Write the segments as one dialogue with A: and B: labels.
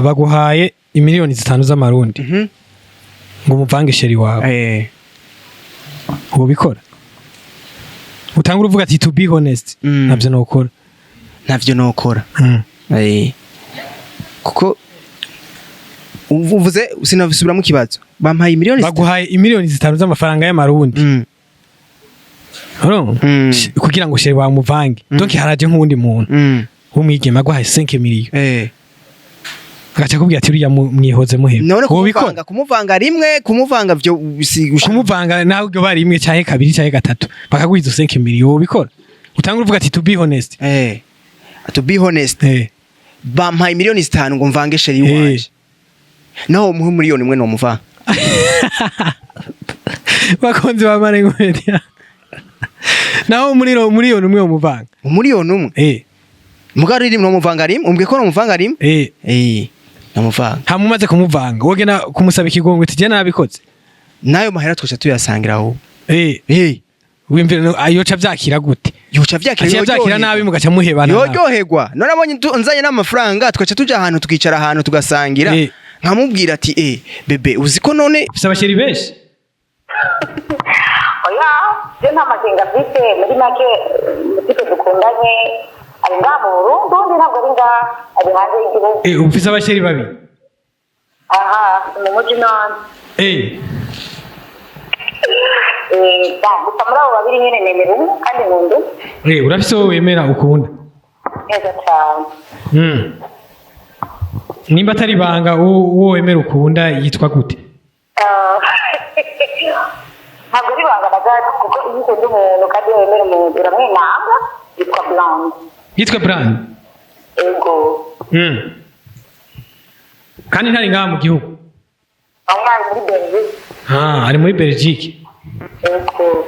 A: Baguhaye imiliyoni 5 z'amarundi ngo umuvange chéri wawe, ubikora? Utangura uvuga ati: "To be honest, ntabyo nokora."
B: Ntavyo nokora. Kuko uvuze, sinabisubiramo ikibazo, bampaye miliyoni.
A: Baguhaye imiliyoni 5 z'amafaranga y'amarundi, urumva? Kugira ngo chéri wawe umuvange. Donc haraje nk'uwundi muntu w'umwigeme aguhaye 5 millions, agaca akubwira ati: "Uriya mwihoze muhebe."
B: None
A: Wobikora?
B: kumuvanga rimwe, kumuvanga vyo si
A: Kumuvanga nawe ubwo bari rimwe canke kabiri canke gatatu, bakaguha izo 5 millions, wobikora? Utangura uvuga ati: "To be honest."
B: To be honest, bampaye miliyoni 5 ngo mvange chéri wanje, naho muhe miliyoni 1 no muvanga.
A: Bakunzi ba Marengo Media, naho muri miliyoni 1 umuvanga?
B: 1 miliyoni. Mugabo rimwe no muvanga rimwe, umbwiye ko no muvanga rimwe. Namuvanga.
A: Hama umaze kumuvanga, wogena kumusaba ikigongwe tujye nabikoze?
B: Nayo mahera twaca tuyasangira aho.
A: Wimvira ayoca vyakira gute?
B: Yoca vyakira.
A: Aciye vyakira nabi, mugaca muhebana nawe.
B: Yoryoherwa. None abonye nzanye n'amafaranga, twaca tuja ahantu, tukicara ahantu, tugasangira, nkamubwira ati: "Bébé, uzi ko none..."
A: Ufise abachéri benshi?
C: Oya, je nta makenga mfise. Muri make, umutipe dukundanye ari ngaha mu Burundi, undi ntabwo ari ngaha, ari hanze y'igihugu.
A: Ufise abachéri babiri?
C: Aha mu muji none. Bon, gusa muri abo babiri nyene nemera umwe kandi nkunda umwe.
A: Urafise wowe wemera, ukunda?
C: Neza cane.
A: Nimba atari ibanga, uwo wemera ukunda yitwa gute?
C: Ah, ntabwo ari ibanga na gato, kuko iyo ukunda umuntu kandi iyo wemera umuntu uramwinanga. Yitwa Blonde.
A: Yitwa Brand?
C: Ego.
A: Kandi ntari ngaha mu gihugu?
C: Aho ari muri Belgique.
A: Ah, ari muri Belgique.
C: Ego.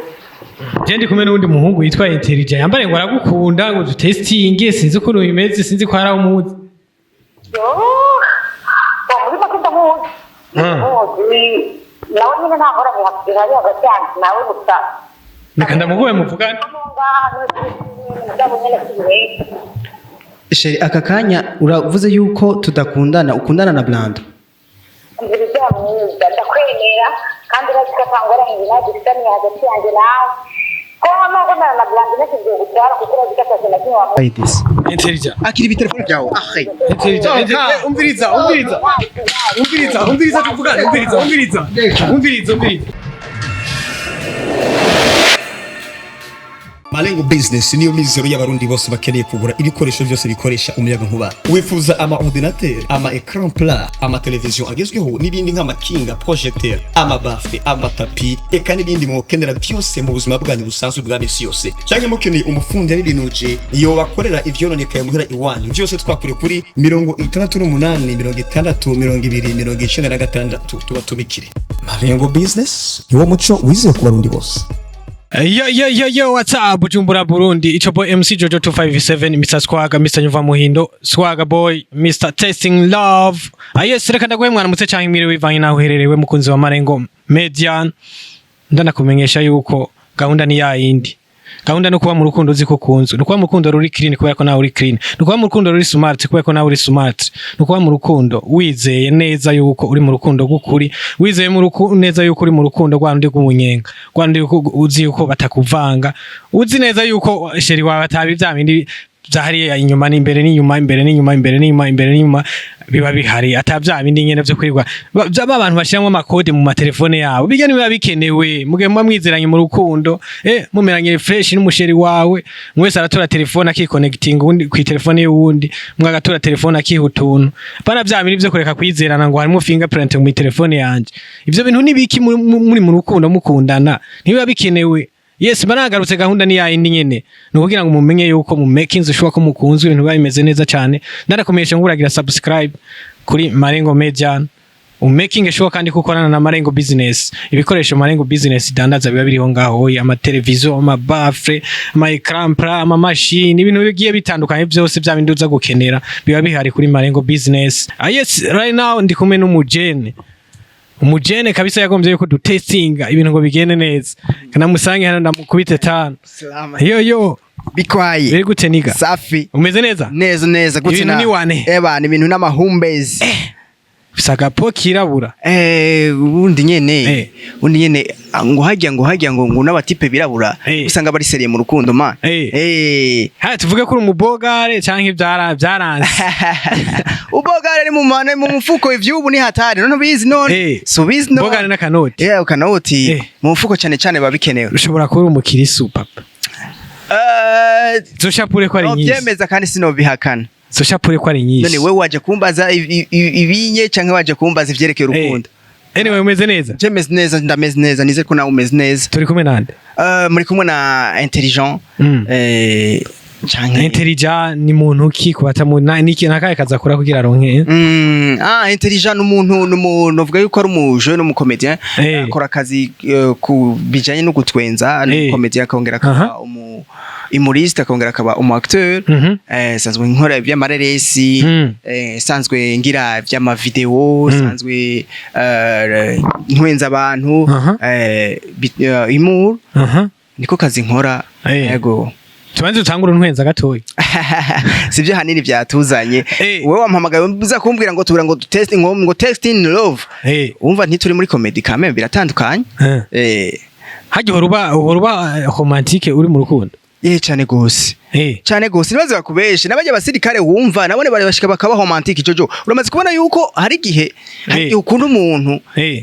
A: Je ndi kumwe n'uwundi muhungu yitwa Intelligent, yambare ngo aragukunda, ngo dutestinge. Sinzi ukuntu bimeze, sinzi ko hari aho umuzi.
C: Yo, bon, muri make ndamuzi. Ndamuzi nawe nyine, nta ngorane ihari hagati yanjye nawe gusa.
A: Reka ndamuguhe muvugane.
C: Mugabo nyine si benshi.
B: Chéri, aka kanya uravuze yuko tudakundana, ukundana na Brando.
C: Umviriza mwiza, ndakwemera kandi urazi ko ata ngorane nawe dufitaniye hagati yanjye nawe, ko nubwo na Brando nashyize gutwara, kuko urazi ko atazi na kimwe wamuha.
B: This
A: Intelligent.
B: Akira ibitelefone byawe ahe.
A: Intelligent. Umviriza, umviriza, umviriza, umviriza, tuvugane. Umviriza, umviriza, umviriza, umviriza.
D: Malengo Business niyo mizero y'abarundi bose bakeneye kugura ibikoresho byose bikoresha umuyaga nkuba. Wifuza ama ordinateur, ama écran plat, ama television agezweho n'ibindi nk'amakinga, projecteur, amabaffle, amatapi, eka n'ibindi mwokenera byose mu buzima bwanyu busanzwe bwa misi yose. Cyangwa mukeneye umufundi yabibinuje iyo bakorera ivyononekaye muhira iwanyu, byose twakure kuri 68 60 20 96, tubatumikire. Malengo Business niwo muco wizeye ku barundi bose.
A: Yo yo yo yo, what's up, Bujumbura, Burundi? It's your boy MC Jojo 257, Mr Swaga, Mr Nyuva Muhindo, Swaga Boy, Mr Testing Love. Ah yes, reka ndaguhe mwaramutse canke mwiriwe bivanye naho uhererewe, mukunzi wa Marengo Media. Ndanakumenyesha yuko gahunda ni yayindi. Gahunda no kuba mu rukundo uzi ko ukunzwe, ni ukuba mu rukundo ruri clean kubera ko nawe uri clean, ni ukuba mu rukundo ruri smart kubera ko nawe uri smart, ni ukuba mu rukundo wizeye neza yuko uri mu rukundo rw'ukuri, wizeye mu neza yuko uri mu rukundo rwa rundi rw'umunyenga, rwa rundi yuko uzi yuko batakuvanga, uzi neza yuko chéri wawe atabi vya bindi vya hariya inyuma n'imbere n'inyuma, imbere n'inyuma, imbere n'inyuma, imbere n'inyuma biba bihari, ata vya bindi nyene vyo kwirirwa ba bantu bashiramwo amakode mu matelefone yabo. Bijya nibiba bikenewe mugihe muba mwizeranye mu rukundo, mumeranye fresh n'umuchéri wawe. Mwese aratora telefone akiconnectinga uwundi kw'itelefone y'uwundi, mwe agatora telefone akiha utuntu. Bana vya bindi vyo kureka kwizerana ngo harimo fingerprint mu telefone yanje, ivyo bintu nibiki? Muri mu rukundo mukundana ntibiba bikenewe. Yes, baragarutse, gahunda ni yayindi nyene, ni ukugira ngo mumenye yuko mu making sure ko mukunzwe, ibintu biba bimeze neza cyane. Ndanakumenyesha ngo uragira subscribe kuri Marengo Media, umaking sure kandi ko ukorana na Marengo Business. Ibikoresho Marengo Business idandaza biba biriho ngaho, amateleviziyo, amabaffle, ama écran plat, amamashini, ibintu bigiye bitandukanye byose bya bindi uza gukenera biba bihari kuri Marengo Business. Ah yes, right now ndi kumwe n'umujene. Umujene kabisa yagombye yuko dutestinga ibintu ngo bigende neza. Kanamusange hano ndamukubite tano.
B: Salama.
A: Yo yo,
B: Bikwaye.
A: Biri gute niga?
B: Safi.
A: Umeze neza?
B: Neza neza gute
A: Ibintu
B: na?
A: ni wane.
B: Eba ni ibintu n'amahumbezi.
A: Ufise agapo kirabura.
B: Ubundi nyene ubundi nyene ngo hajya ngo n'abatipe birabura usanga bari sérieux mu rukundo man.
A: Ha, tuvuge ko uri umubogare canke byaranze?
B: Ubogare ni mu mane mu mufuko, ivyubu ni hatari none ubizi none. So ubizi none.
A: Bogare n'akanoti.
B: Yeah, ukanoti mu mufuko cyane cyane babikenewe.
A: Ushobora kuba uri umukirisu papa. Izo shapure ko ari nyinshi.
B: Byemeza kandi sinobihakana.
A: Izo shapure ko ari nyinshi.
B: None wewe waje kumbaza ibinye canke waje kumbaza ivyerekeye urukundo?
A: Anyway, umeze neza?
B: Je meze neza, ndameze neza, nizere ko nawe umeze neza.
A: Turi kumwe nande?
B: Muri kumwe na Intelligent. Canke
A: Intelligent ni muntu ki kubata niki nakaye kaza akora kugira aronke?
B: Intelligent n'umuntu n'umuntu uvuga yuko ari umu jeune n'umucomédien, akora akazi ku bijanye no gutwenza, ni umucomédien akongera akaba umu humoriste, akongera akaba umu acteur. Sanzwe nkora ivy'amareresi, sanzwe ngira ivy'amavideo, sanzwe ntwenza abantu, humour niko kazi nkora. Yego.
A: Tubanze dutangure untwenza gatoya.
B: Sivyo hanini vyatuzanye. Wewe wampamagaye uza kumbwira ngo tubura ngo test ngo testing love. Umva, ntituri muri comedy quand même, biratandukanye.
A: Harya uhora uba romantique uri mu rukundo?
B: Ye, cane gose. Cane gose, nibaze bakubeshe n'abajya abasirikare wumva nabone bari bashika bakaba romantique. Jojo, uramaze kubona yuko hari igihe ukunda umuntu,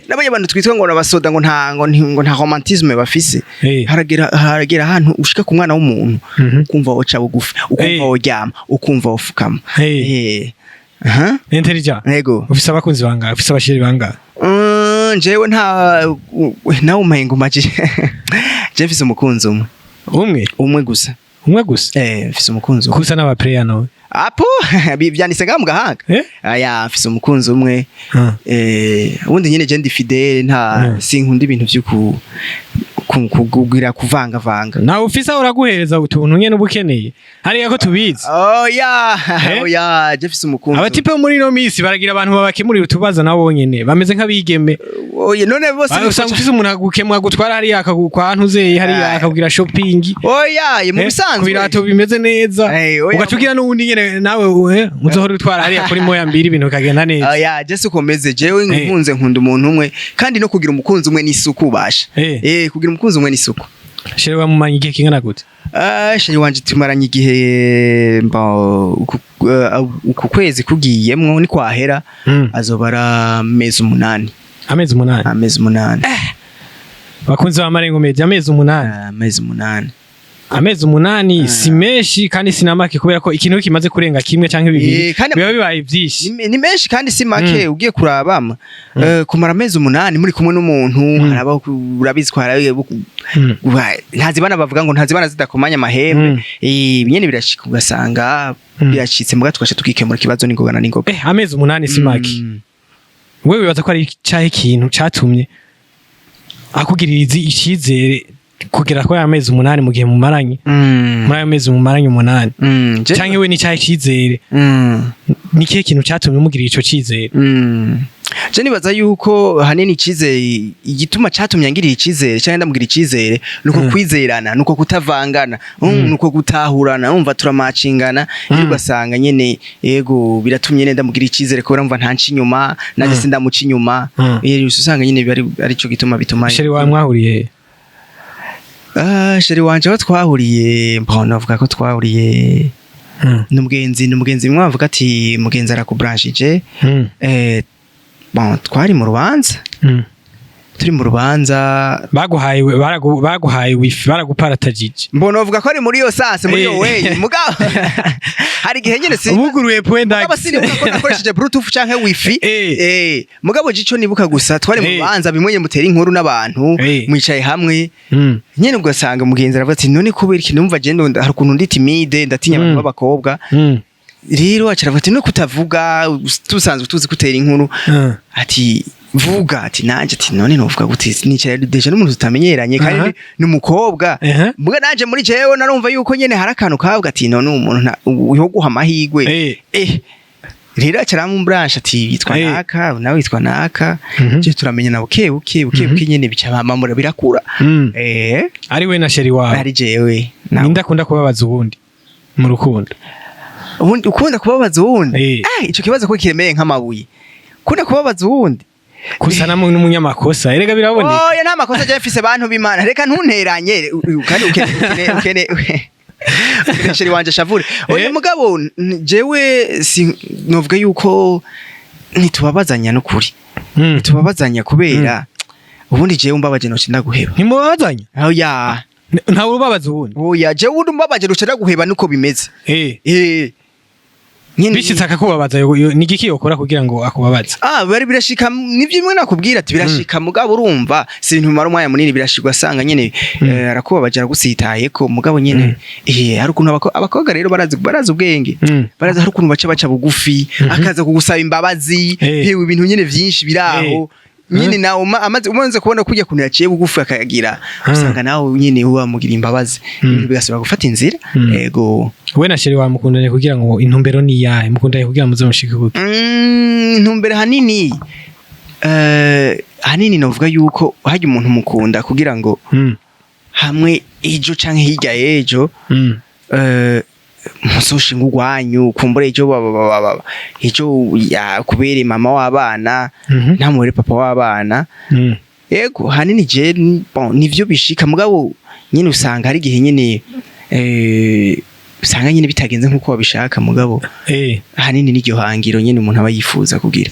B: n'abajya abantu twitwa ngo nabasoda ngo nta romantisme bafise, haragera ahantu ushika ku mwana w'umuntu, ukumva woca bugufi, ukumva woryama, ukumva wofukama. Aha.
A: Intelligent.
B: Yego.
A: Ufise abakunzi bangahe? Ufise abasheri bangahe?
B: Jewe nta nawe umengo maji, je mfise umukunzi umwe.
A: Umwe?
B: Umwe gusa.
A: Umwe gusa?
B: Mfise umukunzi umwe.
A: Kusa n'aba player nawe.
B: Apo byanditse ngaha mu gahanga. Aya, mfise umukunzi umwe. Ubundi nyene je ndi fidèle, nta sinkunda ibintu vyo kugira kuvangavanga.
A: Nawe ufise aho uraguhereza utuntu nyene uba ukeneye hariya ko tubizi.
B: Oya.
A: Eh?
B: Oya, je mfise umukunzi.
A: Abatipe bo muri ino misi baragira abantu babakemurira utubazo, nabo bonyene bameze nk'abigeme.
B: Oya, none bose
A: Usanga ufise umuntu agukemura, agutwara hariya akagukwa ntuzeye hariya, akakugira shopping.
B: Oya, mu bisanzwe
A: ku birato bimeze neza.
B: Oya.
A: Ugaca ugira n'uwundi nyene nawe uzohora utwara hariya kuri moya mbiri, ibintu bikagenda neza.
B: Oya, je siko meze jewe. Nkunze nkunda umuntu umwe, kandi no kugira umukunzi umwe ni isuku basha. Kugira umukunzi umwe ni isuku.
A: Chéri wamumanye igihe kingana gute?
B: Ah, chéri wanje tumaranye igihe mba uku kwezi kugiyemwo ni kwahera azoba ari amezi 8.
A: Amezi 8?
B: Amezi 8.
A: Bakunzi ba Marengo Media, amezi 8.
B: Ah, amezi 8.
A: Amezi 8 si menshi kandi si na make, kubera ko ikintu kimaze kurenga kimwe canke bibiri biba bibaye vyinshi.
B: Ni menshi kandi si make. Ugiye kurabama kumara amezi 8 muri kumwe n'umuntu, harabaho urabizi ko harabaho ntazibana, bavuga ngo ntazibana zidakomanya amahembe. Nyene birashika ugasanga biracitse, muga tugasha tukikemura ikibazo n'ingoga na n'ingoga.
A: Amezi 8 si make. Wewe wibaza ko ari cyahe ikintu catumye akugirira icizere kugera kuri aya mezi 8 mu gihe mumaranye, muri ayo mezi mumaranye 8? Canke we ni cyahe cizere, ni ikihe kintu catumye umugirira ico cizere?
B: Je nibaza yuko hanini icizere, igituma catumye angirira icizere cyangwa ndamugira icizere, nuko kwizerana, nuko kutavangana, nuko gutahurana, umva turamacingana, ugasanga nyene yego biratumye nyene ndamugira icizere kubera mva ntanca inyuma, nanjye sindamuca inyuma. Usanga nyene bari arico gituma bituma.
A: Chéri wawe mwahuriye he?
B: Ah, chéri wanje aho twahuriye, mbona navuga ko twahuriye n'umugenzi mwe bavuga ati mugenzi arakubranshije. Bon, twari mu rubanza. Turi mu rubanza.
A: Baguhaye wifi, baraguparatajije?
B: Mbona bavuga ko ari muri iyo sase, muri iyo way, mugabo hari igihe nyene si
A: Ubuguruye point.
B: Mugabo sinibuka ko nakoresheje bluetooth canke wifi. Mugabo jico nibuka gusa twari mu rubanza, bimwe mutera inkuru n'abantu, mwicaye hamwe nyene, ugasanga mugenzi aravuga ati none kubera iki numva je hari ukuntu ndi timide, ndatinya abantu b'abakobwa. Rero aca aravuga ati no kutavuga, tusanzwe tuzi gutera inkuru, ati vuga, ati nanje ati none novuga gute, nicaye déjà n'umuntu tutamenyeranye kandi ni umukobwa. Mbwa nanje muri jewe narumva yuko nyene hari akantu kavuga ati none umuntu yo guha amahigwe. Rero acaramubranche ati yitwa naka, nawe witwa naka. Je turamenyana buke buke buke buke nyene, bica bamamura birakura.
A: Ari we na chéri wawe?
B: Ari jewe nawe.
A: Ninde akunda kubabaza uwundi mu rukundo?
B: Ubundi ukunda kubabaza uwundi?
A: Eh.
B: Ico kibazo ko kiremeye nk'amabuye, ukunda kubabaza uwundi?
A: Gusa namwe n'umunyamakosa erega biraboneka.
B: Oya, nta makosa je mfise, bantu b'Imana, reka ntunteranye kandi ukene ukene ukene ukene chéri wanje shavure. Oya, mugabo jewe si novuga yuko ntitubabazanya n'ukuri. Ntitubabazanya kubera ubundi jewe umbabaje noca ndaguheba.
A: Ntimubabazanya?
B: Oya.
A: Ntawe ubabaza uwundi?
B: Oya, jewe ubundi umbabaje noca ndaguheba, nuko bimeze. Nyene.
A: Bishitse akakubabaza, ni igiki yokora kugira ngo akubabaze?
B: Ah, bari birashika, nivyo bimwe nakubwira ati birashika, mugabo urumva si ibintu bimara umwanya munini. Birashika asanga nyene arakubabaje, aragusitaye ko, mugabo nyene hari ukuntu abakobwa rero barazi ubwenge. Barazi, hari ukuntu baca bugufi, akaza kugusaba imbabazi. Hewe, ibintu nyene vyinshi biraho nyene, nawe amaze umaze kubona kujya kuntu yaciye bugufi akayagira, usanga nawe nyene wamugira imbabazi, ibintu bigasubira gufata inzira. Ego.
A: We na chéri wawe mukundanye kugira ngo, intumbero ni iyahe? Mukundanye kugira muze mushike kuki?
B: Intumbero hanini, hanini novuga yuko harya umuntu mukunda kugira ngo hamwe ejo canke hirya y'ejo muzoshinga urwanyu, kumbura ejo ejo yakubere mama w'abana, ntamubere papa w'abana. Yego, hanini je bon, nivyo bishika, mugabo nyine usanga hari igihe nyine usanga nyine bitagenze nkuko wabishaka, mugabo hanini n'iryo hangiro nyine umuntu aba yifuza kugira.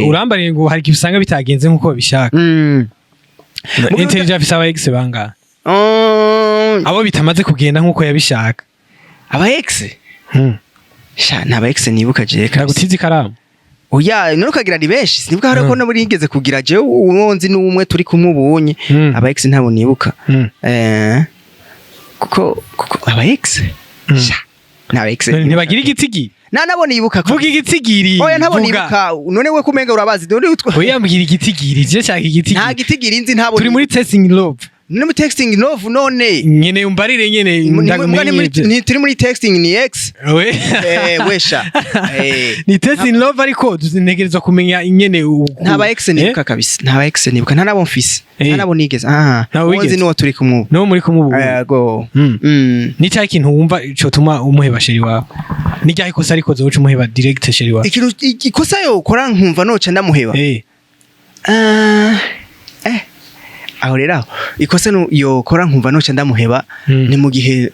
A: Urambariye ngo hari igihe usanga bitagenze nkuko babishaka. Intelligent afise aba ex bangahe? Abo bitamaze kugenda nkuko yabishaka.
B: Aba ex? Sha, nta ba ex nibuka je kabisa.
A: Ndagutiza ikaramu.
B: Oya, none ukagira ni benshi, sinibuka hari ko nabo nigeze kugira. Je uwo nzi n'umwe turi kumwe ubunye. Aba ex ntabo nibuka. Kuko aba ex, sha, nta ba ex.
A: None ntibagira igitigi?
B: Na nabo nibuka
A: Vuga igitigiri.
B: Oya, ntabo
A: Vuga.
B: nibuka. None we kumenga urabazi, none utwa
A: Oya, mbwira igitigiri, je shaka
B: Nta
A: igitigiri.
B: gitigiri nzi, ntabo.
A: Turi muri testing love.
B: Ni muri texting love none?
A: Nyene umbarire nyene. Ndagumenye.
B: Ni turi muri texting ni ex.
A: We.
B: Wesha.
A: Ni testing love, ariko dutegerezwa kumenya nyene
B: Nta ba ex nibuka kabisa, nta ba ex nibuka, nta nabo mfise. Nta nabo nigeze, ah.
A: Ntawe
B: Uwo nzi
A: wigeze?
B: nuwo turi kumwe ubu.
A: No muri kumwe ubu?
B: Yego.
A: Ni cyahe kintu wumva cotuma umuheba chéri wawe? Ni ryahe kosa ariko zoca umuheba direct chéri wawe?
B: Ikintu, ikosa yokora nkumva noca ndamuheba? Ah, aho rero, aho ikosa yokora nkumva noca ndamuheba, ni mu gihe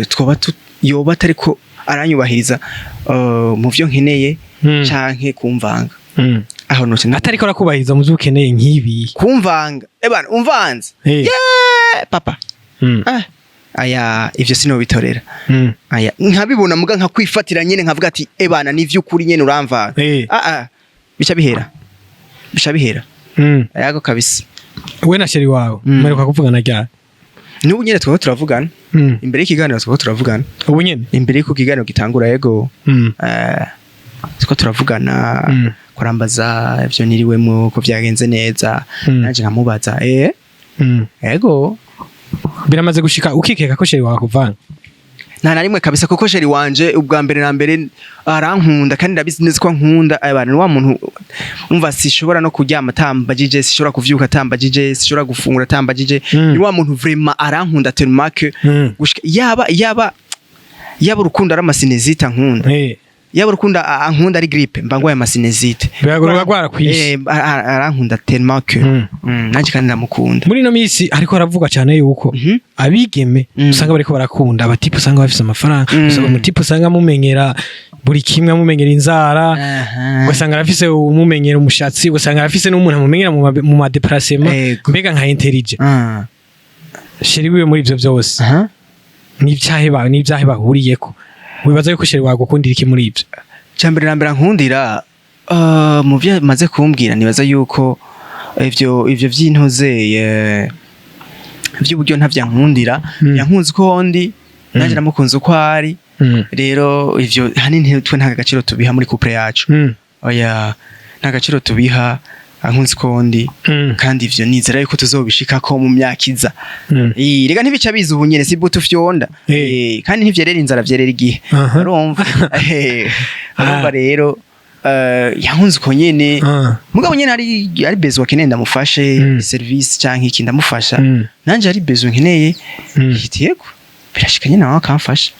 B: twoba yoba atariko aranyubahiriza mu vyo nkeneye canke kumvanga. Aho noca
A: Atariko arakubahiriza mu vyo ukeneye nk'ibi?
B: Kumvanga, ebana umvanze. Yeah, papa. Ah, aya ivyo sinobitorera. Aya nkabibona muga nkakwifatira nyene, nkavuga ati ebana ni vy'ukuri nyene uramvanga. Ah ah, bica bihera, bica bihera. Yago kabisa.
A: We na chéri wawe muheruka kuvugana ryari?
B: N'ubu nyene twaba turavugana. Imbere y'ikiganiro twaba turavugana.
A: Ubu nyene?
B: Imbere y'uko ikiganiro gitangura, yego. Turiko turavugana, kurambaza ivyo niriwemwo ko vyagenze neza, nanje nkamubaza. Yego.
A: Biramaze gushika ukikeka ko chéri wawe akuvanga?
B: Nta na rimwe kabisa, kuko chéri wanje ubwa mbere na mbere arankunda, kandi ndabizi neza ko ankunda. Abantu ni wa muntu umva sishobora no kuryama atambajije, sishobora kuvyuka atambajije, sishobora gufungura atambajije. Ni wa muntu vraiment arankunda tellement que gushika yaba urukundo ari ama sinusite ankunda, yaba urukundo ankunda ari grippe, mba ngwaye ama sinusite.
A: Ruba rwarakwishe.
B: Arankunda tellement que nanje kandi ndamukunda.
A: Muri ino minsi ariko haravugwa cyane yuko abigeme usanga bariko barakunda aba type usanga bafise amafaranga, usanga umu type usanga amumenyera buri kimwe, amumenyera inzara, ugasanga arafise umumenyera umushatsi, ugasanga arafise n'umuntu amumenyera mu ma déplacement. Mbega nka intelligent, chéri wiwe muri ivyo vyose, n'ivyahe bahuriyeko? Wibaza yuko chéri wawe agukundira iki muri ivyo?
B: Cambere na mbere nkundira, mu byo maze kumbwira, nibaza yuko ivyo vy'intozeye vy'uburyo ntavyankundira. Yankunze uko ndi, nanje namukunze uko ari. Rero ivyo hanini twe nta gaciro tubiha muri couple yacu. Oya, nta gaciro tubiha, ankunze uko ndi. Kandi ivyo nizera yuko tuzobishikako mu myaka iza. Rega ntibica biza ubu nyene, si buto fyonda. Kandi ntivyerera inzara, vyerera igihe. Urumva. Urumva rero, yankunze uko nyene. Mugabo nyene ari besoin akeneye ndamufashe, service canke iki ndamufasha. Nanje ari besoin nkeneye, yego, birashika nyene nawe akamfasha.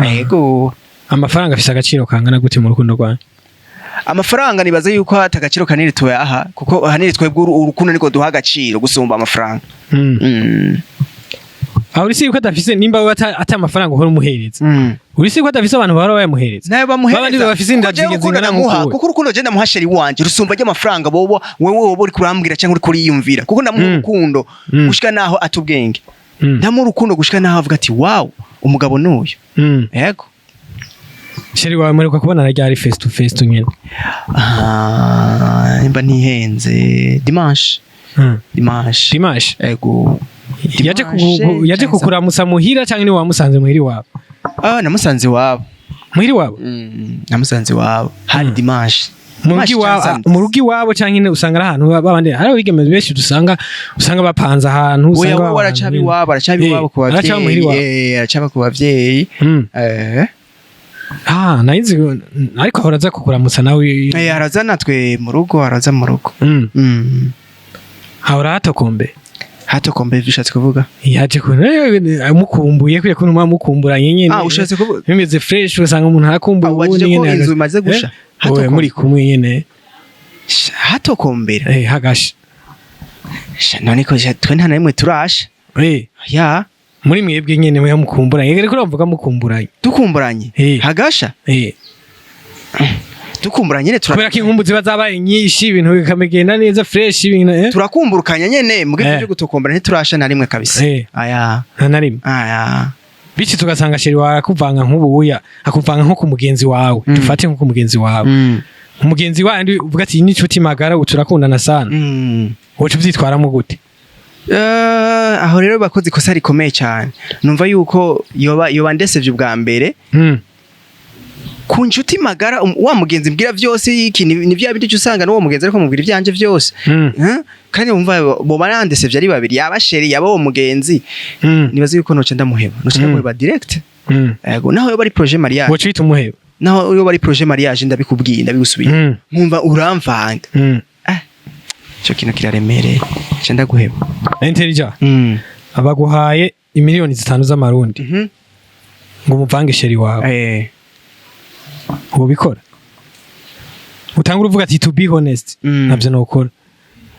B: Yego.
A: Amafaranga afise agaciro kangana gute mu rukundo rwanyu?
B: Amafaranga nibaza yuko ata agaciro kanini tuyaha, kuko ahanini twebwe urukundo niko duha agaciro gusumba amafaranga.
A: Aho urisi yuko adafise, nimba we ata amafaranga uhora umuhereza, urisi yuko adafise abantu bahora bayamuhereza?
B: Nayo bamuhereza.
A: Babandi bafise inda
B: Kuko jewe urukundo
A: zingana
B: ndamuha,
A: nk'ukuwe.
B: kuko urukundo je ndamuha chéri wanje rusumba ry'amafaranga bobo wewe wowe uri kurambwira cyangwa uri kuriyumvira, kuko ndamuha urukundo gushika naho atubwenge. Ndamuha urukundo gushika naho avuga ati: "Wow, umugabo n'uyu." Yego.
A: Chéri wawe muheruka kubonana ryari face to face nyene?
B: Ah, nimba ntihenze, dimanche. Dimanche.
A: Dimanche?
B: Ego.
A: Yaje
B: Dimanche
A: yaje
B: canke
A: kukuramutsa muhira canke ni wamusanze muhira iwabo?
B: Ah, namusanze iwabo.
A: Muhira iwabo?
B: Namusanze iwabo hari dimanche.
A: Mu rugo
B: Dimanche
A: iwabo?
B: canke samedi.
A: Mu rugo iwabo canke usanga ari ahantu babandi, hari abigeme benshi usanga bapanze ahantu,
B: Oya,
A: usanga
B: wewe
A: baba
B: aracaba
A: ahantu nyene.
B: iwabo, aracaba iwabo ku
A: Aracaba muhira
B: bavyeyi.
A: iwabo.
B: Aracaba ku bavyeyi.
A: Ah, nayizi, ariko ahora aza kukuramutsa nawe?
B: Araza natwe mu rugo, araza mu rugo.
A: Ahora hatokombe?
B: Hatokombe bishatse kuvuga?
A: Yaje ku mukumbuye kuya kuntu muba mukumburanye nyene.
B: Ah, ushatse kuvuga
A: bimeze fresh, usanga umuntu arakumbuye
B: Ah, ubajije
A: uwundi
B: ko
A: nyene.
B: inzu imaze gusha?
A: Oya,
B: Hatokombe.
A: muri kumwe nyene.
B: Hatokombera?
A: Hagasha.
B: Sha, none ko sha, twe nta na rimwe turasha. Ya.
A: Muri mwebwe nyene mwe mukumburanye, ariko uravuga mukumburanye.
B: Dukumburanye? Hagasha? Dukumburanye nyene
A: Kubera ko inkumbu ziba zabaye nyinshi, ibintu bikamegenda neza fresh, ibintu
B: turakumburukanya nyene mugihe byo gutokombera ntiturasha na rimwe kabisa. Aya.
A: Nta na rimwe?
B: Aya.
A: Bityo tugasanga chéri wawe akuvanga nk'ubuya, akuvanga nko ku mugenzi wawe. Dufate nko ku mugenzi wawe, umugenzi wandi uvuga ati: "Ni inshuti magara, ubu turakundana sana." Woca uvyitwaramo gute?
B: Aho rero bakoze ikosa rikomeye cyane. Numva yuko yoba ndesevye ubwa mbere ku nshuti magara, wa mugenzi mbwira vyose iki, ni vya bindi usanga n'uwo mugenzi ariko mubwira ivyanje vyose. Eh? Kandi wumva boba nandesevye ari babiri, yaba chéri, yaba uwo mugenzi. Nibaza yuko noca ndamuheba, noca ndamuheba direct. Yego, naho yoba ari projet mariage.
A: Woca uhita umuheba?
B: Naho yoba ari projet mariage, ndabikubwiye, ndabigusubiye. Nkumva uramvanga. Ico kintu kiraremereye, nca ndaguheba.
A: Intelligent. Abaguhaye imiliyoni 5 z'amarundi ngo umuvange chéri wawe, ubikora? Utangura uvuga ati: "To be honest, ntabyo nokora."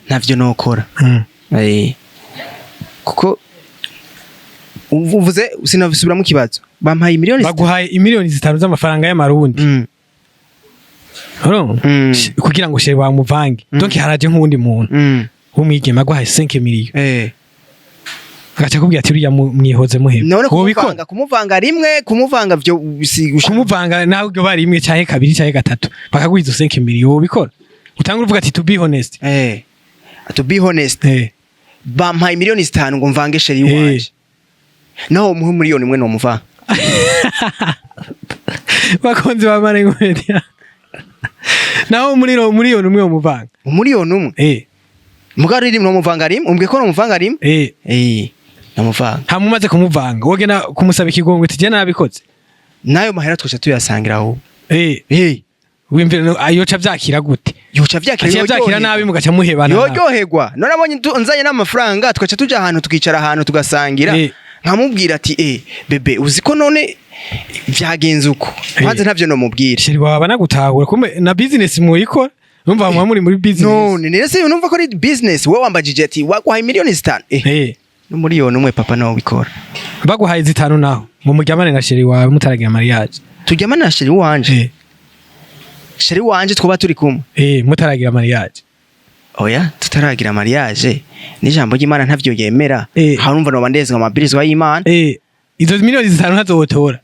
B: Ntavyo nokora. Kuko uvuze, sinabisubiramo ikibazo, bampaye miliyoni 5.
A: Baguhaye imiliyoni 5 z'amafaranga y'amarundi. Urumva? Kugira ngo chéri wawe umuvange. Donc haraje nk'uwundi muntu w'umwigeme aguhaye 5 millions, agaca akubwira ati: "Uriya mwihoze muheba."
B: None
A: Wobikora?
B: kumuvanga rimwe, kumuvanga vyo si
A: Kumuvanga nawe ubwo bari rimwe canke kabiri canke gatatu, bakaguha izo 5 millions, wobikora? Utangura uvuga ati: "To be honest."
B: To be honest, bampaye miliyoni 5 ngo mvange chéri wanje, naho muhe 1 miliyoni nomuvanga.
A: Bakunzi ba Marengo Media, naho muri 1 miliyoni womuvanga?
B: 1 miliyoni? Mugabo rimwe nomuvanga, rimwe umbwiye ko nomuvanga rimwe. Namuvanga.
A: Hama umaze kumuvanga, wogenda kumusaba ikigongwe ati: "Je nabikoze"?
B: Nayo mahera twaca tuyasangira aho.
A: Wimvira ayoca vyakira gute?
B: Yoca vyakira
A: Aciye vyakira
B: yoryoherwa.
A: nabi, mugaca muhebana nabi.
B: Yoryoherwa. None abonye nzanye n'amafaranga, tugaca tuja ahantu, tukicara ahantu tugasangira, nkamubwira ati: Bébé, uzi ko none vyagenze uko?" Kwanza ntavyo nomubwira.
A: Chéri wawe banagutahura kumbe na business muyikora, numva muba muri business.
B: None nese numva ko ari business? Wowe wambajije ati: "Waguhaye miliyoni 5." n'1 miliyoni papa nawe ubikora.
A: Baguhaye 5 naho ngo muryamane na chéri wawe mutaragira mariage?
B: Turyamane na chéri wanje? Chéri wanje twaba turi kumwe?
A: Mutaragira mariage.
B: Oya, tutaragira mariage n'ijambo ry'Imana ntavyo yemera. Aho numva noba ndezwa amabwirizwa y'Imana.
A: Izo miliyoni 5 ntazotora?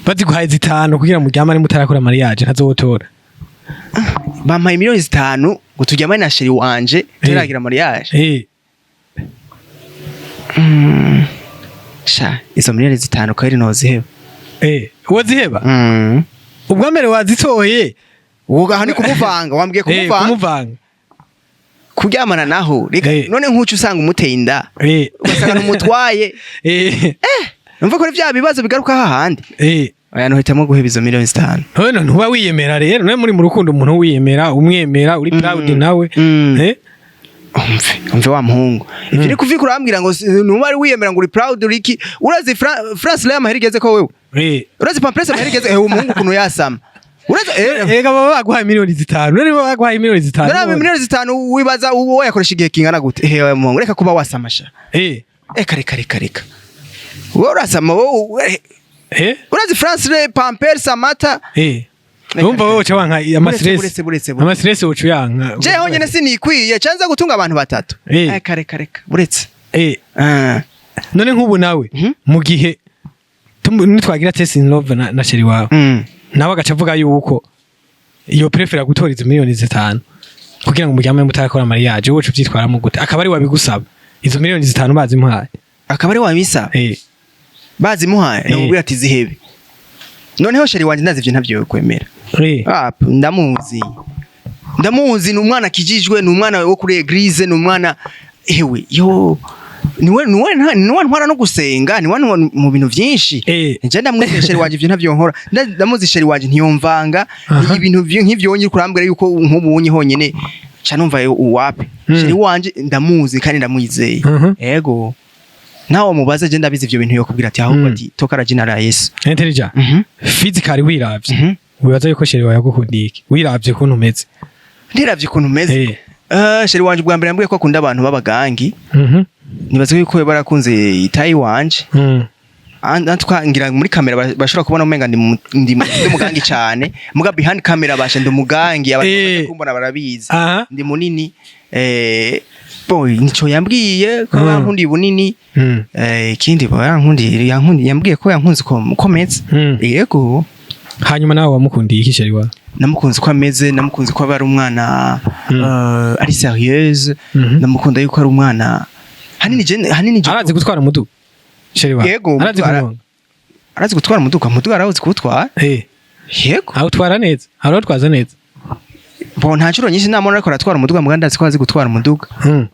A: Baziguhaye 5 kugira muryamane mutarakora mariage, ntazotora?
B: Bampaye miliyoni 5 ngo turyamane na chéri wanje tutaragira mariage? Sha, izo miliyoni 5 kweri noziheba.
A: Woziheba? Ubwa mbere wazitoye.
B: Woga aha ni kumuvanga, wambwiye kumuvanga.
A: Kumuvanga.
B: Kuryamana naho reka. None nk'uco usanga umuteye inda, ugasanga numutwaye. Numva ko ari vya bibazo bigaruka hahandi. Oya, nohitamwo guheba izo miliyoni 5.
A: None ntuba wiyemera rero? Nawe muri mu rukundo, umuntu wiyemera, umwemera, uri proud nawe? Eh?
B: Umve, umve wa muhungu, ivyo uri kuvika urambwira ngo ntuba ari wiyemera ngo uri proud, uri iki? Urazi France Lea amahera igeze ko wewe? Urazi Pampers amahera igeze? Umuhungu ukuntu yasama, urazi?
A: Ega baba baguhaye miliyoni 5. None baba baguhaye miliyoni 5.
B: None miliyoni 5 wibaza uwo yakoresha igihe kingana gute? Ewe muhungu, reka kuba wasamasha. Reka, reka, reka, reka, wowe urasama wowe. Urazi France Le Pampers, amata?
A: Urumva wowe uca wanka ama stress.
B: Buretse, buretse, buretse.
A: Ama stress uca uyanka.
B: Je honyene sinikwiye canza gutunga abantu batatu. Reka, reka, reka, buretse. Ah.
A: None nk'ubu nawe, mu gihe nitwagira test in love na chéri wawe, nawe agaca avuga yuko iyo préféra gutora izo miliyoni 5 kugira ngo muryame mutarakora mariage, wowe uca uvyitwaramo gute? Akaba ari wabigusaba, izo miliyoni 5 bazimuhaye.
B: Akaba ari wabisaba? Bazimuhaye, namubwira ati zihebe. Noneho chéri wanje ndazi ivyo ntavyo kwemera. Ah, ndamuzi, ndamuzi, ni umwana akijijwe, ni umwana wo kuri église, ni umwana, ewe yo, niwe ntwara no gusenga, niwe mu bintu vyinshi. Nje ndamwize chéri wanje, ivyo ntavyo nkora. Ndamuzi chéri wanje, ntiyomvanga ibintu nk'ivyo nyiri kurambwira yuko nk'ubu unyi honyene ca numva uwape. Chéri wanje ndamuzi kandi ndamwizeye. Ego, nawe mubaze, je ndabizi ivyo bintu yokubwira ati ahubwo ati toka la jina la Yesu.
A: Intelligent. Physically wiravye, wibaza yuko chéri wawe yagukundiye iki, wiravye ukuntu umeze?
B: Ndiravye ukuntu umeze? Chéri wanje ubwa mbere yambwiye ko akunda abantu b'abagangi. Nibaza yuko barakunze itayi wanje. Ngira muri kamera bashobora kubona umenga ndi mugangi cyane, muga behind camera basha ndi umugangi, abantu bamaze kumbona barabizi. Ndi munini, boy, nico yambwiye ko yankundiye ubunini. Ikindi bo yankundiye, yambwiye ko yankunze ko meze. Yego.
A: Hanyuma nawe wamukundiye iki chéri wawe?
B: Namukunze ko ameze, namukunze ko aba ari umwana ari sérieuse. Namukunda yuko ari umwana hanini
A: Arazi gutwara umuduga chéri wawe?
B: Yego,
A: Arazi kunyonga?
B: Arazi gutwara umuduga, umuduga arazi kuwutwara. Yego.
A: Awutwara neza? Arawutwaza neza?
B: Bo, nta nshuro nyinshi namubona ariko aratwara umuduga, muga ndazi ko azi gutwara umuduga.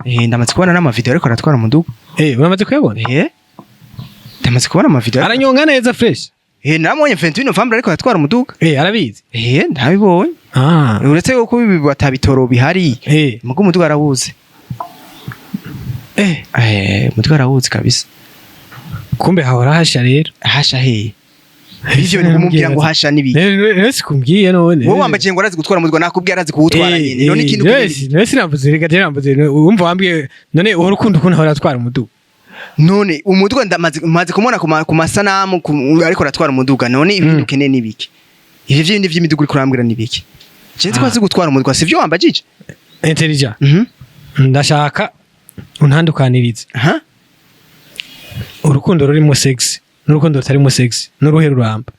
B: Ndamaze kubona n'amavideo ariko aratwara umuduga.
A: Uramaze kuyabona?
B: Ndamaze kubona amavideo.
A: Aranyonga neza fresh?
B: Namubonye 21 November ariko aratwara umuduga.
A: Arabizi?
B: Ndabibonye. Uretse yuko ibi batabitoro bihari, muga umuduga arawuzi. Umuduga arawuzi kabisa.
A: Kumbe hahora hasha rero.
B: Hasha he? Ivyo bintu kumubwira ngo hasha n'ibiki?
A: Rero sikumbwiye none.
B: Wowe wambaje ngo arazi gutwara umuduga, nakubwiye arazi kuwutwara nyine. None ikintu
A: Rero sinavuze, reka je namvuze wumva wambwiye none uhora ukunda ukuntu ahora atwara umuduga.
B: None umuduga ndamaze maze kumubona ku masanamu ariko aratwara umuduga. None ibintu ukeneye n'ibiki? Ivyo vyindi vy'imiduga uriko urambwira n'ibiki? Je nzi ko azi gutwara umuduga, sivyo wambajije?
A: Intelligent. Ndashaka untandukanirize
B: Aha.
A: urukundo rurimo sex n'urukundo rutarimo sex, n'uruhe ruramba?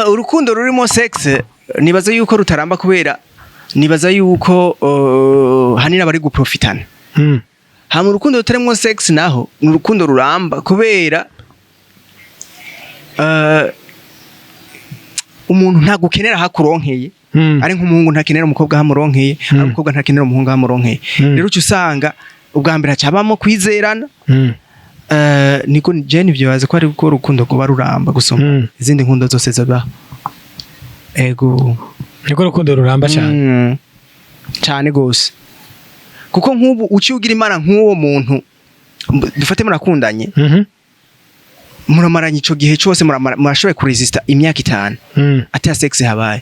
B: Urukundo rurimo sex nibaza yuko rutaramba, kubera nibaza yuko hanini abari guprofitana. Hama urukundo rutarimo sex naho ni urukundo ruramba, kubera umuntu ntagukenera hakuronkeye. Ari nk'umuhungu ntakenera umukobwa hamuronkeye, ari umukobwa ntakenera umuhungu hamuronkeye. Rero uca usanga ubwa mbere hacabamo kwizerana. Niko je nivyo bazi ko ari bwo urukundo rwoba ruramba gusumba izindi nkundo zose zibaho. Ego.
A: Niko urukundo ruramba cyane.
B: Cane gose, kuko nk'ubu uciye ugira Imana nk'uwo muntu, dufate murakundanye, muramaranye ico gihe cose, murashoboye kuresista imyaka 5 ata sex habaye,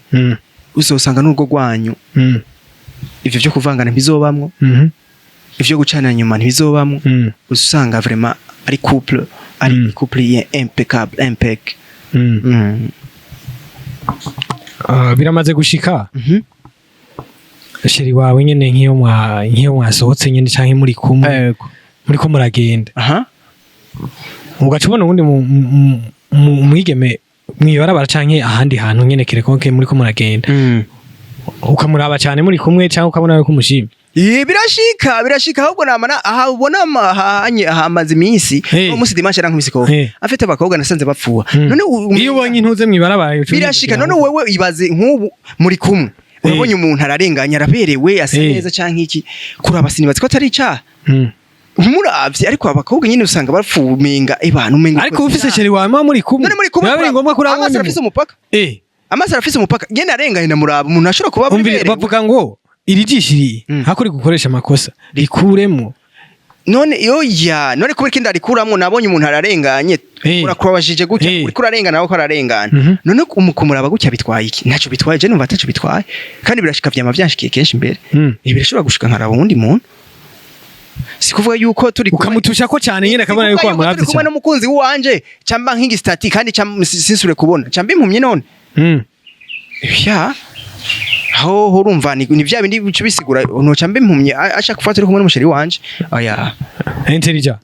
B: uzosanga n'urwo rwanyu ivyo vyo kuvangana ntibizobamwo, ivyo gucana nyuma ntibizobamwo. Usanga vraiment ari couple, ari couple ye impeccable, impec.
A: Ah, biramaze gushika chéri wawe nyene nk'iyo mwasohotse nyene canke muri kumwe, muriko muragenda, ugaca ubona uwundi mwigeme mwibarabara canke ahandi hantu nyene quelconque muriko muragenda, ukamuraba cane muri kumwe, canke ukabona yuko umushimye?
B: Birashika, birashika. Ahubwo namana aha ubona ahanye ahamaze iminsi, uwo munsi dimanche yarankubise ikofe. Afite abakobwa nasanze bapfuha. None
A: Iyo ubonye intuze mwibarabara uca
B: birashika.
A: unyibwira
B: None wewe ibaze nk'ubu muri kumwe, urabonye umuntu ararenganya, araberewe, asa neza canke iki, kuraba sinibaze ko atari icaha. Umuravye, ariko abakobwa nyine usanga bafumenga abantu umenga.
A: Ariko ufise chéri wawe muba muri kumwe,
B: None muri kumwe.
A: Biba biri ngombwa ko uraba
B: Amaso
A: uwundi
B: arafise
A: muntu.
B: umupaka. Amaso arafise umupaka. Nyene arenganye ndamuraba, umuntu ashobora kuba
A: Umvire,
B: aberewe.
A: bavuga ngo iri jisho iri hako gukoresha amakosa, rikuremo.
B: None yoya, none kubera ikindi arikuramwo, nabonye umuntu ararenganye, urakurabajije gutya, uriko urarengana nawe ko ararengana. None kumuraba gutya bitwaye iki? Ntacyo bitwaye, je numva ataco bitwaye, kandi birashika, vyama vyanshikiye kenshi imbere. Birashobora gushika nkaraba uwundi muntu, si kuvuga yuko turi kumwe-
A: Ukamutusha ko cyane nyine, akabona
B: Si
A: yuko
B: kuvuga yuko
A: wamuravye
B: turi kumwe
A: cyane.
B: n'umukunzi wanje, camba nk'igisitati kandi sinsubire kubona, camba impumyi none. Ya, aho urumva ni vya bindi bice bisigura noca mba impumyi ashaka gufata uri kumwe n'umu chéri wanje, oya.
A: Intelligent.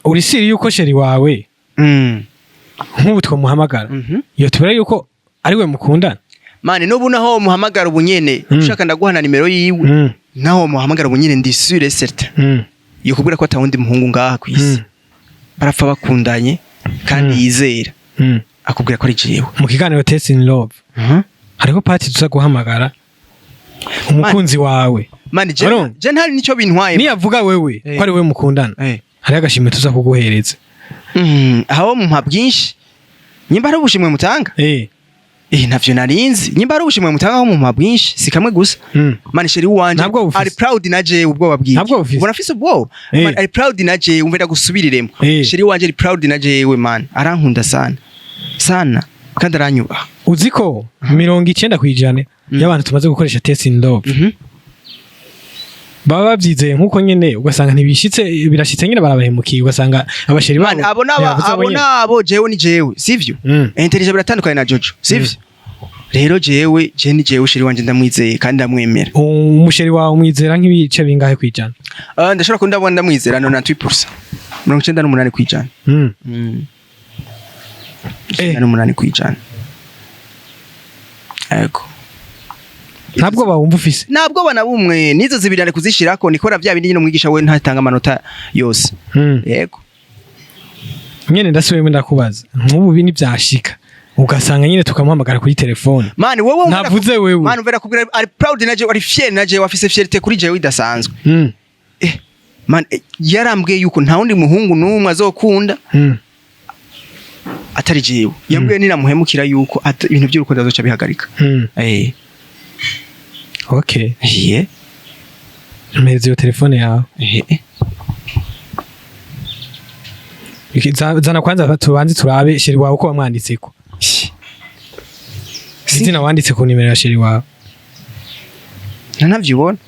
A: Uri sûr yuko chéri wawe, nk'ubu twamuhamagara, iyo tubera yuko ari we mukundana?
B: Mane, n'ubu naho muhamagara ubu nyene, ushaka ndaguha na nimero yiwe. Naho muhamagara ubu nyene, ndi sûr et certain yokubwira ko atawundi muhungu ngaha kw'isi barapfa bakundanye kandi yizera, akubwira ko ari jewe.
A: Mu kiganiro Test in Love hariho part tuza guhamagara umukunzi wawe.
B: Mane,
A: Urumva?
B: je ntari nico bintwaye.
A: Niyavuga wewe ko ari we mukundana, hariho agashimwe tuza kuguhereza.
B: Aho mumpa bwinshi, nyimba hari ubushimwe mutanga. Ntavyo narinzi. Nyimba hari ubushimwe mutanga, aho mumpa bwinshi, si kamwe gusa. Mane, chéri wanje
A: Ntabwo bufise.
B: ari proud na jewe, ubwoba bwiki?
A: Ntabwo bufise.
B: Ubona afise ubwoba. Man, ari proud na jewe, umve ndagusubiriremo. Chéri wanje ari proud na jewe, man, arankunda sana sana kandi aranyubaha.
A: Uzi ko 90% y'abantu tumaze gukoresha Test in Love baba babyizeye nk'uko nyene, ugasanga ntibishitse, birashitse nyine barabahemukiye, ugasanga aba chéri
B: Man,
A: babo
B: abo nabo,
A: ntibavuze abo
B: abo
A: nyene.
B: nabo, jewe ni jewe, sivyo? Intelligent biratandukanye na Jojo, sivyo? Rero jewe, je ni jewe, chéri wanje ndamwizeye kandi ndamwemera.
A: Umu chéri wawe umwizera nk'ibice bingahe kwijana?
B: Ndashobora kuba ndabona ndamwizera 98%, 98%. 98%. Ego.
A: Ntabwo bawumva ufise?
B: Ntabwo bana bumwe nizo zibiri ari kuzishirako, nikora vya bindi nyine umwigisha we ntatanga amanota yose. Yego.
A: Nyene ndasubiyemo ndakubaza, nk'ubu bi ntibyashika ugasanga nyine tukamuhamagara kuri telefone?
B: Mani, wowe
A: Ntavuze wewe.
B: Mani, umvira kubwira, ari proud na jewe, ari fier na jewe, afise fierté kuri jewe idasanzwe. Man, yarambwiye yuko nta wundi muhungu n'umwe azokunda atari jewe. Yambwiye ninamuhemukira yuko ibintu by'urukundo azoca bihagarika.
A: Okay. Mpereza iyo telefone yawe. Zana kwanza tubanze turabe chéri wawe uko wamwanditseko, izina wanditse ku nimero ya chéri wawe.
B: Nanavyibona.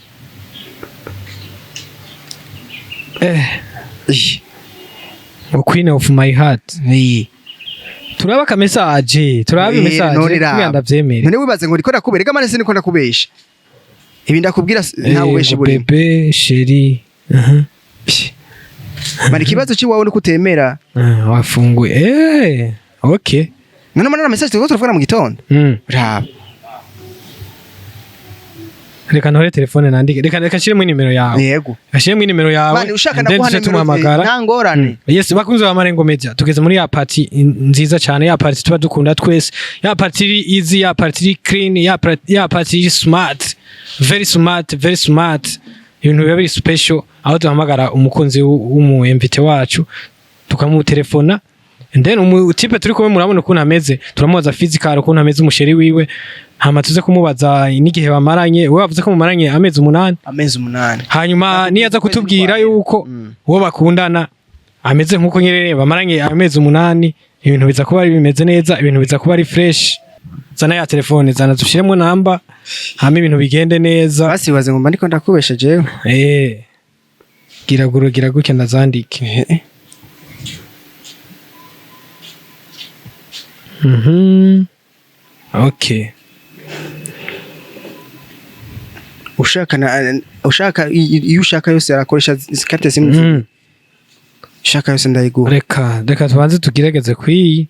A: Ngo "Queen of my heart". Turaba aka message, turabe message
B: None raba.
A: kugira ndavyemere.
B: None wibaze ngo ndiko ndakubera mane, siniko ndakubesha. Ibi ndakubwira nta bubeshi
A: Ngo
B: burimo.
A: "Bébé chéri". Aha.
B: Mani, ikibazo cy'iwawe nuko utemera.
A: Ah, wafunguye, okay.
B: None mana, na message turiko turavugana mu gitondo. Raba.
A: Reka ntore telefone nandike, reka nshiremo inimero yawe.
B: Yego.
A: Nshiremo inimero yawe.
B: Mani, ushaka
A: And then
B: ndaguha
A: tuce
B: nimero,
A: tumuhamagara.
B: nta ngorane.
A: Yes, bakunzi ba Marengo Media, tugeze muri ya party nziza cyane, ya party tuba dukunda twese, ya party iri easy, ya party iri clean, ya party iri smart, very smart, very smart. Ibintu biba biri special aho duhamagara umukunzi w'umu invité wacu, tukamutelefona, and then umu type turi kumwe murabona ukuntu ameze, turamubaza physical ukuntu ameze umu chéri wiwe, hama tuze kumubaza n'igihe bamaranye. We wavuze ko mumaranye amezi 8.
B: Amezi 8.
A: Hanyuma
B: Nakubwiye
A: niyaza
B: ukwezi
A: kutubwira
B: kwa
A: yuko uwo bakundana ameze nk'uko nyine bamaranye amezi 8, ibintu biza kuba ari bimeze neza, ibintu biza kuba ari fresh. Zana ya telefone, zana dushiremo namba, hama ibintu bigende neza.
B: Basi wibaze ngo mba ndiko ndakubesha jewe.
A: Gira guru, gira gutya ndazandike. Okay.
B: Ushaka na ushaka iyo ushaka yose arakoresha carte SIM. Ushaka yose ndayiguha.
A: Reka tubanze tugerageze kwiyi,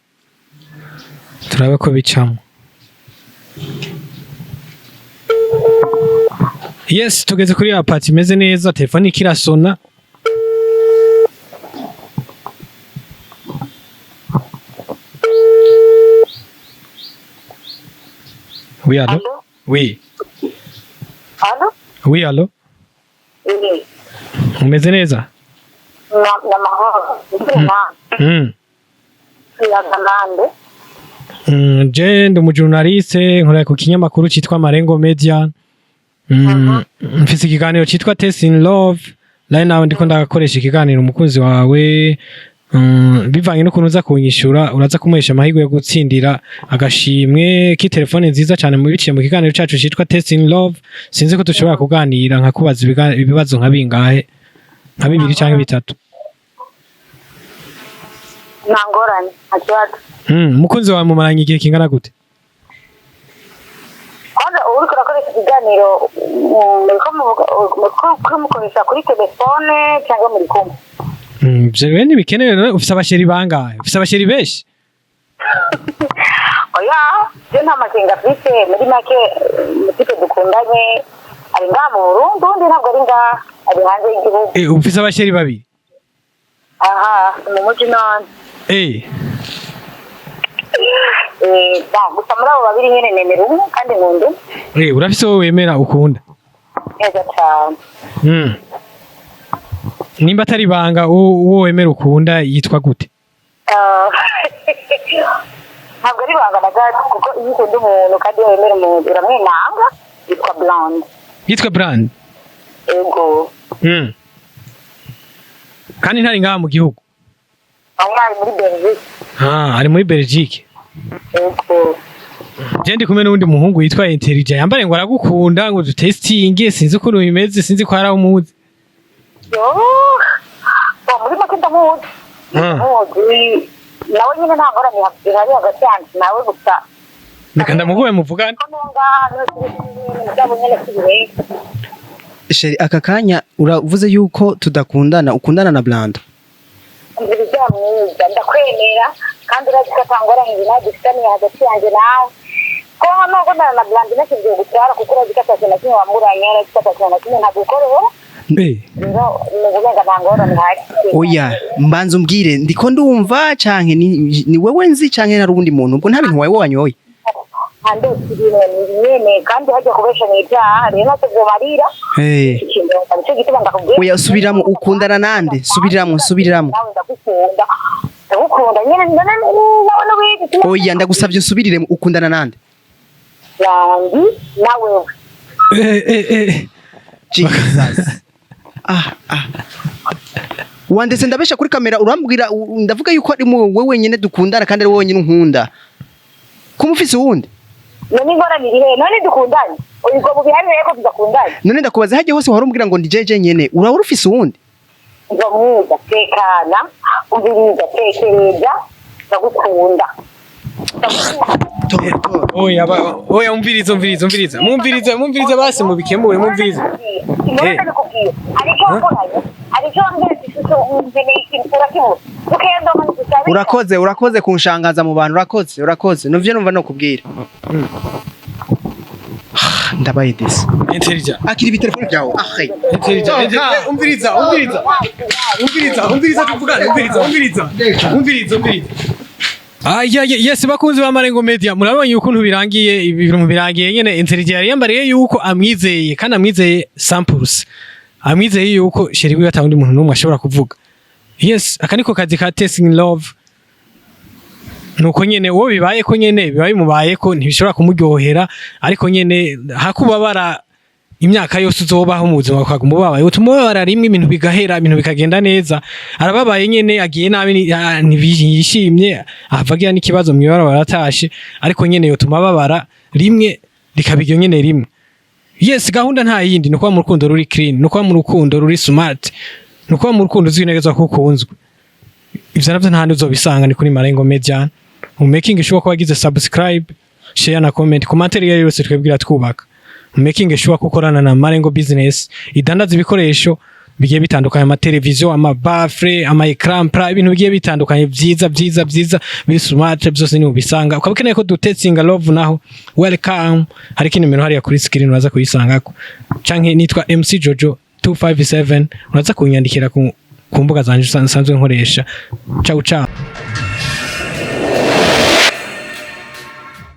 A: turabe ko bicamo. Yes, tugeze kuri ya party imeze neza, telefone ikirasona. Oui, allo?
C: Allo?
A: Oui.
C: Allo?
A: Oui, allo?
C: Oui.
A: Umeze neza?
C: N'amahoro. Tuyaga nande?
A: Je ndi umujournaliste, nkorera ku kinyamakuru citwa Marengo Media. Mfise ikiganiro citwa Test in Love. Right now ndiko ndakoresha ikiganiro umukunzi wawe. Bivanye n'ukuntu uza kunyishura, uraza kumuhesha amahirwe yo gutsindira agashimwe k'itelefone nziza cyane mu biciye mu kiganiro cacu citwa Test in Love. Sinzi ko dushobora kuganira nkakubaza ibibazo nka bingahe, nka bibiri canke bitatu.
C: Nta ngorane, nta kibazo.
A: Umukunzi wawe mumaranye igihe kingana gute?
C: Kwanza ubu uriko urakoresha ikiganiro, muriko muriko mukoresha kuri telefone cyangwa muri kumwe?
A: Ivyo rero ntibikenewe. None ufise abachéri bangahe? Ufise abachéri benshi?
C: Oya, je nta makenga afise. Muri make, umutipe dukundanye ari ngaha mu Burundi, undi ntabwo ari ngaha, ari hanze y'igihugu.
A: Ufise abachéri babiri?
C: Aha mu muji none. Bon, gusa muri abo babiri nyene nemera umwe kandi nkunda umwe.
A: Urafise wowe wemera ukunda?
C: Neza cane.
A: Nimba atari ibanga, uwo wemera ukunda yitwa gute?
C: Ntabwo ari ibanga na gato, kuko iyo ukunda umuntu kandi iyo wemera umuntu uramwinanga. Yitwa Blonde.
A: Yitwa Brand?
C: Ego.
A: Kandi ntari ngaha mu gihugu?
C: Aho ari muri Belgique.
A: Ah, ari muri Belgique.
C: Ego.
A: Je ndi kumwe n'uwundi muhungu yitwa Intelligent, yambare ngo aragukunda, ngo dutestinge. Sinzi ukuntu bimeze, sinzi ko hari aho umuzi.
C: Yo, bon, muri make ndamuzi. Ndamuzi nawe nyine, nta ngorane ihari hagati yanjye nawe gusa.
A: Reka ndamuguhe muvugane.
C: Ko nunga niwe turi kumwe nyene, mugabo nyene si birenze.
B: Chéri, aka kanya uravuze yuko tudakundana, ukundana na Blanda.
C: Umviriza mwiza, ndakwemera kandi urazi ko ata ngorane nawe dufitaniye hagati yanjye nawe. Ko nukundana na Blandi ntakibwiye gutwara, kuko urazi ko atakintu na kimwe wamburanye, urazi ko atakintu na kimwe ntagukorera. Rero ni ukuvuga nta ngorane ihari.
B: Oya, mbanza umbwire, ndiko ndumva canke ni wewe nzi canke nari uwundi muntu? Ubwo nta bintu wawe wanyoye?
C: Nta ndetse, ibintu ni nyene, kandi hajya kubesha ni ibyaha, rero ntacyo byomarira. Ikintu nicyo gituma ndakubwira.
B: Oya, subiramwo, ukundana nande? Subiramwo, subiramwo.
C: Nawe ndagukunda, ndagukunda nyene, none nawe n'ubizi.
B: Oya, ndagusavye usubiriremo, ukundana nande?
C: Blandi nawewe.
B: Jesus, ah ah, wandetse ndabesha kuri kamera, urambwira ndavuga yuko ari wowe wenyine dukundana kandi ari wowe wenyine unkunda, kuma ufise uwundi.
C: None ingorane iri hehe? None dukundanye, ubwo mubihanire ko tudakundanye.
B: None ndakubaza, hajya hose wari umbwira ngo ndi jeje nyene, uraba ufise uwundi?
C: Ngo mwiza, tekana, umviriza, tekereza, ndagukunda.
A: Oya, oya, umviriza, umviriza, umviriza, mumvirize, mumvirize, basi mubikemure, mumvirize.
C: None ndabikubwiye, hari icyo wakoranye, hari icyo wambwira ati shusho nkeneye ikintu, urakibura, ukenda gusa.
B: Urakoze, urakoze kunshangaza mu bantu, urakoze, urakoze. Nuvyo numva no kubwira, ndabaye disi.
A: Intelligent.
B: Akira ibitelefone byawe ahe.
A: Intelligent. Umviriza, umviriza, umviriza, umviriza, tuvugane, umviriza, umviriza, umviriza, umviriza. Aya, yes, bakunzi ba Marengo Media, murabonye ukuntu birangiye. Ibintu birangiye nyene. Intelligent yari yambariye yuko amwizeye, kandi amwizeye samples, amwizeye yuko chéri wiwe atawundi muntu n'umwe ashobora kuvuga. Yes, aka niko kazi ka Testing Love. Nuko nyene uwo bibaye ko nyene biba bimubaye ko ntibishobora kumuryohera, ariko nyene hakubabara imyaka yose uzobaho mu buzima ukaguma ubabaye, utuma ubabara rimwe, ibintu bigahera, ibintu bikagenda neza. Arababaye nyene, agiye nabi, ntiyishimye, ahava agira n'ikibazo mw'ibarabara aratashe, ariko nyene yotuma ababara rimwe rikaba iryo nyene rimwe. Yes, gahunda nta yindi, ni ukuba mu rukundo ruri clean, ni ukuba mu rukundo ruri smart, ni ukuba mu rukundo uzi neza ko ukunzwe. Ivyo navyo nta handi uzobisanga, ni kuri Marengo Media. Mu making sure ko wagize subscribe, share na comment. Commentaire iyo yose twebwira twubaka. Making sure ko ukorana na Marengo Business idandaza ibikoresho bigiye bitandukanye, amateleviziyo, amabaffle, ama écran plat, ibintu bigiye bitandukanye vyiza vyiza vyiza biri smart, byose ni ubisanga. Ukaba ukeneye ko dutestinga love naho, welcome. Hariko inimero hariya kuri screen, uraza kuyisangako, canke nitwa MC Jojo 257, uraza kunyandikira ku mbuga zanje nsanzwe nkoresha. Ciao ciao.